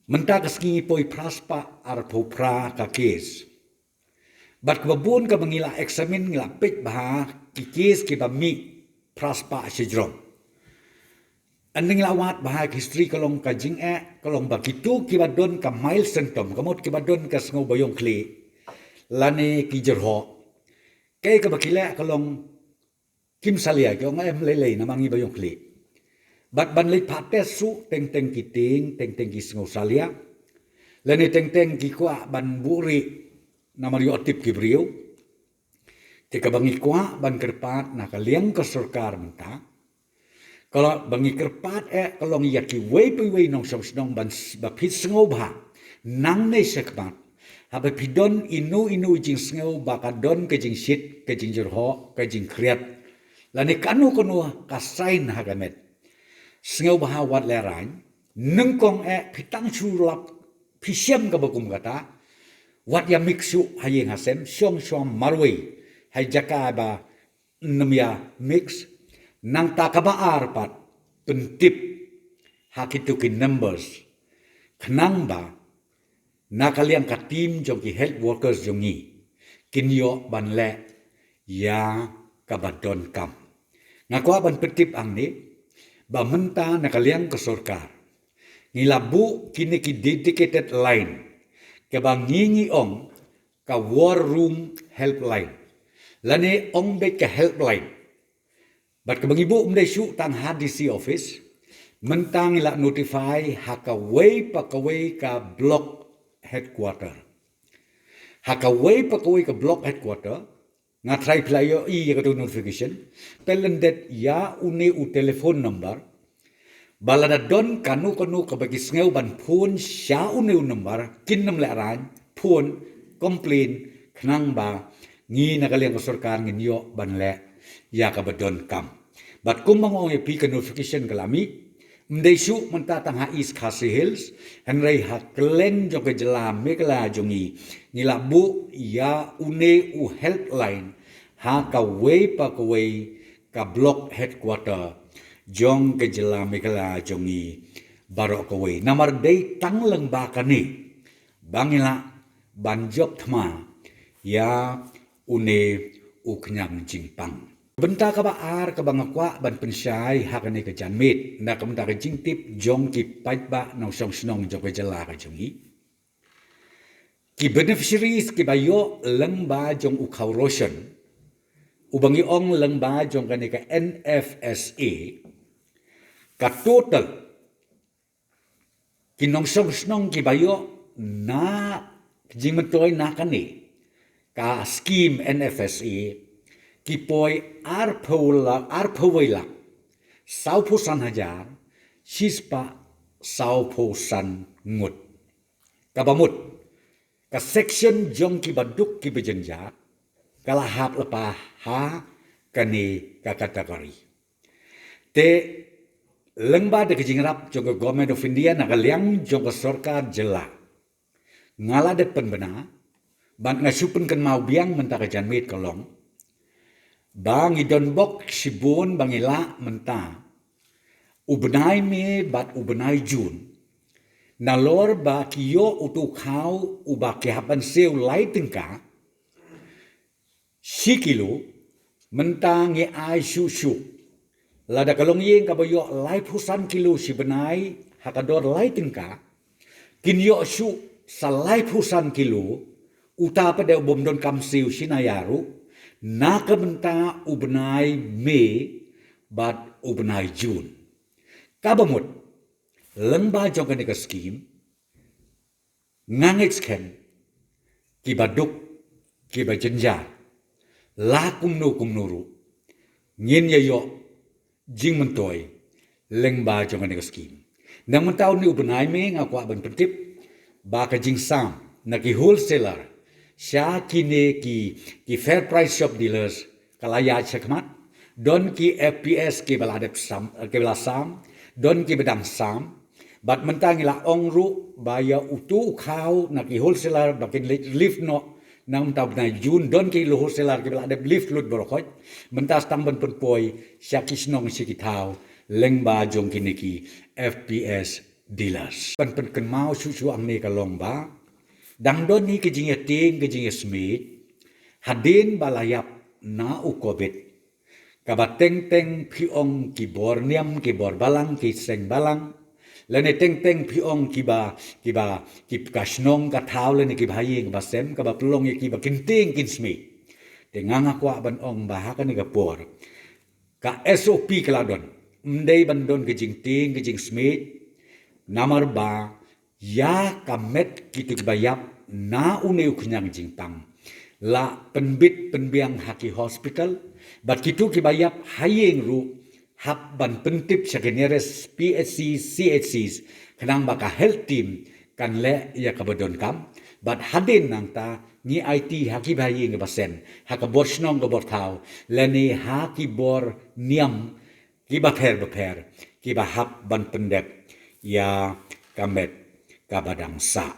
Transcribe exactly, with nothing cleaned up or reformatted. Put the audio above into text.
Mynta ka sngi poi phra spah arphew phra ka kes. Bad kaba bun kaba ngi la eksamin, ngi la peit bha ki kes kiba mih phra spah shajrong. Ynda ngi la wad bha ka history ka long ka jingeh, ka long ba kito kiba don ka mild symptom, ka mut kiba don ka sngew ba ïong khlieh lane ki jyrhoh. Kaei kaba ki leh ka long kim salia, ki ong em lei lei namar ngi ba ïong khlieh. Bad ban leit phah test shuh teng teng ki tieng, teng teng ki sngew salia. Lane teng teng ki kwah ban buhrieh namar ïoh tip ki briew. Te kaba ngi kwah ban kyrpad na ka liang ka sorkar mynta, ka long ba ngi kyrpad eh ka long ïa kiwei pa kiwei nongshong shnong ban s-, ba phi sngew bha nangne shakhmat. Haba phi don ino ino jingsngew ba ka don ka jingshit, ka jingjyrhoh, ka jingkhriat, lane kano kano ka sign ha ka met, sngew bha wat lehraiñ. Nyngkong eh phi tang shu lap, phi shem kaba kum kata, wat ïa mix shuh ha ïing ha sem, shong shwa marwei ha jaka ba ym ïa mix. Nangta kaba ar pat, pyntip ha kito ki numbers, khnang ba na ka liang ka team jong ki health workers jong ngi kin ïoh ban leh ïa kaba donkam. Nga kwah ban pyntip hangne ba mynta na ka liang ka sorkar ngi la buh kine ki dedicated line kaba ngi ngi ong ka war room helpline, lane ong beit ka helpline. Bad kaba ngi buh ym dei shuh tang ha D C office, mynta ngi la notify ha kawei pa kawei ka block headquarter. Ha kawei pa kawei ka block headquarter, nga tharai phi la ïohi ïa kato notification, pynlyndet ïa une u telephone number, ba lada don kano kano kaba ki sngew ban phone sha une u number, kin ym lehraiñ, phone, complain, khnang ba ngi na ka liang ka sorkar ngin ïoh ban leh ïa kaba donkam. Bad kumba nga ong ïa phi, ka notification ka la mih, ym dei shuh mynta tang ha East Khasi Hills, hynrei ha kylleng jong ka jylla Meghalaya jong ngi, ngi la buh ïa une u helpline ha kawei pa kawei ka block headquarter jong ka jylla Meghalaya jong ngi baroh kawei. Namar dei tang lyngba kane ba ngi lah ban jop thma ïa une u khñiang jingpang. Bynta kaba ar kaba nga kwah ban pynshai ha kane ka janmiet, na ka bynta ka jingtip jong ki paidbah nongshong shnong jong ka jylla ka jong ngi. Ki beneficiaries kiba ïoh lyngba jong u khaw ration, uba ngi ong lyngba jong kane ka N F S A, ka total ki nongshong shnong kiba ïoh na jingmyntoi na kane ka scheme N F S A, ki poi arphew lak, arphew wei lak sawphew san hajar shispah sawphew san ngut. Kaba mut, ka section jong kiba duk kiba jynjar ka la hap lypa ha kane ka category. Te lyngba da ka jingïarap jong ka Government of India, na ka liang jong ka sorkar jylla, nga la dep pynbna, bad nga shu pynkynmaw biang mynta ka janmiet ka long ba ngi don bok shibun ba ngi lah mynta u bnai May bad u bnai June, nalor ba ki ïoh uto u khaw uba ki hap ban siew lai tyngka shi kilo, mynta ngi ai shuh shuh. Lada ka longïing kaba ïoh laiphew san kilo shi bnai ha ka dor lai tyngka, kin ïoh shuh sa laiphew san kilo, uta pat de u bym donkam siew shi naïa ruh, na ka bynta u bnai May bad u bnai June. Kaba mut, lyngba jong kane ka scheme, nga ngeit skhem, kiba duk, kiba jynjar, la kumno kumno ruh, ngin ïa ïoh jingmyntoi lyngba jong kane ka scheme. Nang mynta une u bnai May nga kwah ban pyntip ba ka jingsam na ki wholesaler sha kine ki, ki fair price shop dealers ka la ïaid shakhmat. Don ki F P S kiba la dep sam, kiba la sam, don kiba dang sam. Bad mynta ngi la ong ruh ba ïa uto u khaw na ki wholesaler ba kin leit relief noh na mynta u bnai June, don ki wholesaler kiba la dep lift lut baroh khoit. Mynta sdang ban pynpoi sha ki shnong sha ki thaw lyngba jong kine ki F P S dealers. Pyn pynkynmaw shuh shuh hangne ka long ba dang don hi ka jingïatieng ka jingïasmit hadien ba la ïap na u covid, kaba teng teng phi ong ki bor niam, ki bor balang, ki seng balang, lane teng teng phi ong kiba, kiba, ki ka shnong ka thaw lane kiba ha ïing ba sem, kaba pynlong ïa kiba kin tieng kin smit. Te nga nga kwah ban ong ba ha kane ka por ka S O P ka la don. Ym dei ban don ka jingtieng ka jingsmit, namar ba ïa ka met kito kiba ïap na une u khñiang jingpang la pynbit pynbiang ha ki hospital, bad kito kiba ïap ha ïing ruh hap ban pyntip sha ki nearest P H C, C H Cs, khnang ba ka health team kan leh ïa kaba donkam. Bad hadien nangta ngi aiti ha kiba ha ïing kiba sem, ha ka bor shnong ka bor thaw, lane ha ki bor niam kiba pher bapher, kiba hap ban pyndep ïa ka met kaba dang sah.